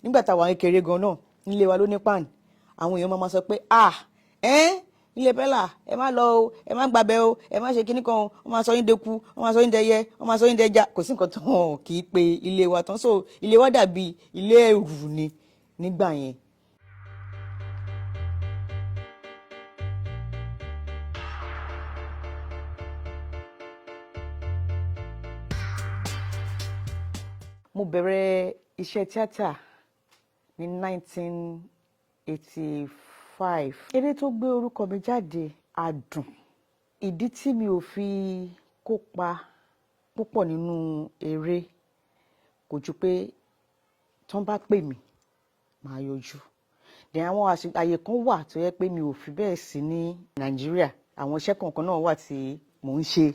Nígbà táwa kékeré gan náà, nílé wa ló ní pan, àwọn èèyàn máa ma sọ pé, "Ah, ẹ́n ilé Pella, ẹ má lọ o, ẹ má gbàbẹ o, ẹ má ṣe kinní kan o, wọ́n máa sọ yín deku, wọ́n máa sọ yín dẹyẹ, wọ́n máa sọ yín dẹja." Kò sí nǹkan tó hàn kì í pe ilé wa tán. So ilé wa dàbí ilé ẹ̀rù ni nígbà yẹn. Mo bẹ̀rẹ̀ iṣẹ́ tíátà ní 1985. Eré tó gbé orúkọ mi jáde, Adùn. Ìdí tí mi ò fi kópa púpọ̀ nínú eré kò ju pé tán bá pè mí, màá yọjú. Then àwọn àyè kan wà tó yẹ pé mi ò fi bẹ́ẹ̀ sí ní Nàìjíríà. Àwọn iṣẹ́ kọ̀ọ̀kan náà wà tí mò ń ṣe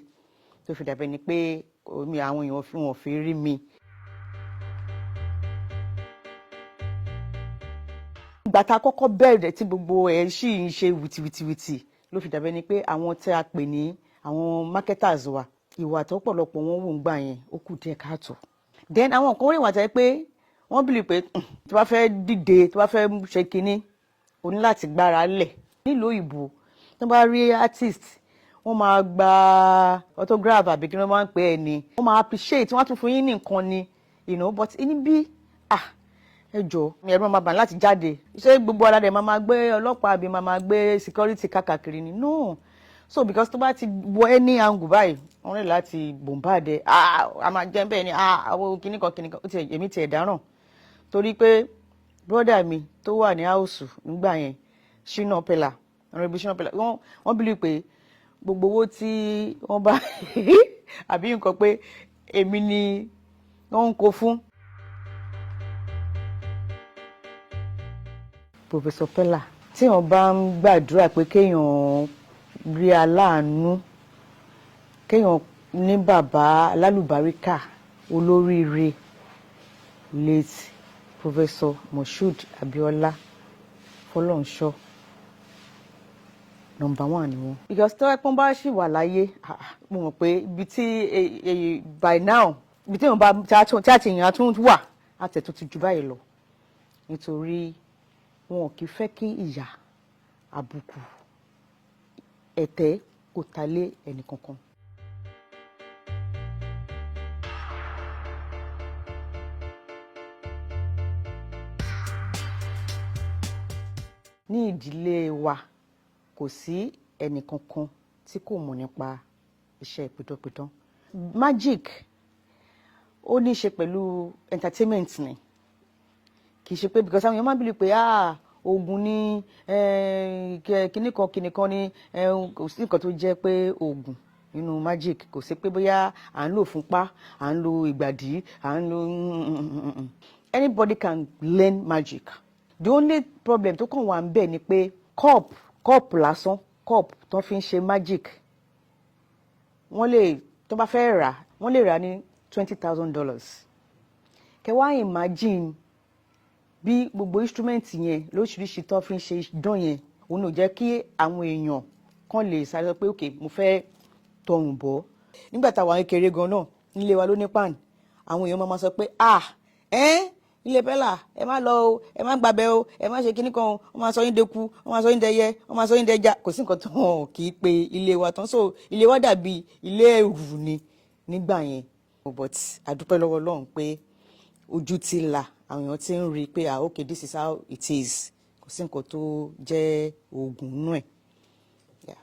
tó fi dàbẹ́ ni pé omi àwọn èèyàn fi wọ́n fi rí mi. Ìgbà tá a kọ́kọ́ bẹ̀rẹ̀ tí gbogbo ẹ̀ sì ń ṣe wìtìwìtìwìtì, ló fi dàbẹ́ ni pé àwọn tí a pè ní àwọn marketers wa, ìwà tó pọ̀lọpọ̀ wọn wò ń gbà yẹn, ó kù díẹ̀ káàtó. Then àwọn kan wà tẹ́ pé wọ́n believe pé tó bá fẹ́ dìde, tó bá fẹ́ ṣe kinní, o ní láti gbára lẹ̀. Nílùú òyìnbó, tó bá rí artist, wọ́n máa gba autograph àbí kí wọ́n máa ń pè é ní, wọ́n máa appreciate, wọ́n á tún fún yín ní nǹkan ni. But níbí, ah, ẹ jọ, ẹ̀rù máa bà láti jáde. Ṣé gbogbo ara rẹ̀ máa gbé ọlọ́pàá àbí máa gbé security káàkiri ni? No. So because tó bá ti wọ any angle báyìí, wọ́n rẹ̀ láti bombard ẹ̀. Ah, a máa jẹ́ bẹ́ẹ̀ ni. Ah, àwọn kìnnìkan kìnnìkan ó ti èmi tiẹ̀ dáràn, torí pé brother mi tó wà ní house nígbà yẹn, Shina Peller, Honourable Shina Peller, wọ́n believe pé gbogbo owó tí wọ́n bá àbí nǹkan pé èmi ni wọ́n ń kó fún. Professor Peller, tí wọ́n bá ń gbàdúrà pé kéèyàn rí aláàánú, kéèyàn ní bàbá alálùbáríkà, olóríire, late Professor Moshood Abiola Fọlọ́runṣọ́, number one ni wọ́n. Because tí wọ́n bá ṣì wà láyé, mo mọ̀ pé ibi tí by now, ibi tí wọ́n bá tí àti èèyàn tún wà á tẹ̀ tó ti jù báyìí lọ, nítorí wọn ò kì í fẹ́ kí ìyà, àbùkù, ẹ̀tẹ́ kò ta lé ẹnì kankan. Ní ìdílé wa, kò sí ẹnì kankan tí kò mọ̀ nípa iṣẹ́ pidánpidán. Magic ó ní í ṣe pẹ̀lú entertainment ni. Kì í ṣe pé, because àwọn èèyàn máa ń believe pé, ah, oògùn ní kíní kan kíní kan ní. Kò sí nǹkan tó jẹ́ pé oògùn nínú magic. Kò sí pé bóyá à ń lò fúnpá, à ń lo ìgbàdí, à ń lo. Anybody can learn magic. The only problem tó kàn wà ń bẹ̀ ni pé cup lásán, cup tó fi ń ṣe magic, wọ́n lè, tó bá fẹ́ rà, wọ́n lè rà ní $20,000. Kẹ wá imagine bí gbogbo instrument yẹn lóríṣiríṣi tó fi ń ṣe dán yẹn, òun ò jẹ́ kí àwọn èèyàn kàn lè sáré sọ pé, "Ok, mo fẹ́ tọrùn bọ̀." Nígbà táwa kékeré gan náà, nílé wa ló ní pan, àwọn èèyàn máa ma sọ pé, "Ah, ẹ́n ilé Pella, ẹ má lọ o, ẹ má gbàbẹ o, ẹ má ṣe kinní kan o, wọ́n máa sọ yín deku, wọ́n máa sọ yín dẹyẹ, wọ́n máa sọ yín dẹja." Kò sí nǹkan tó hàn kì í pe ilé wa tán. So ilé wa dàbí ilé ẹ̀rù ni nígbà yẹn. But a dúpẹ́ lọ́wọ́ Ọlọ́run pé ojú ti là, àwọn èèyàn ti ń rí i pé, ah, okay, this is how it is. Kò sí nǹkan tó jẹ́ oògùn nínú ẹ̀. Yeah.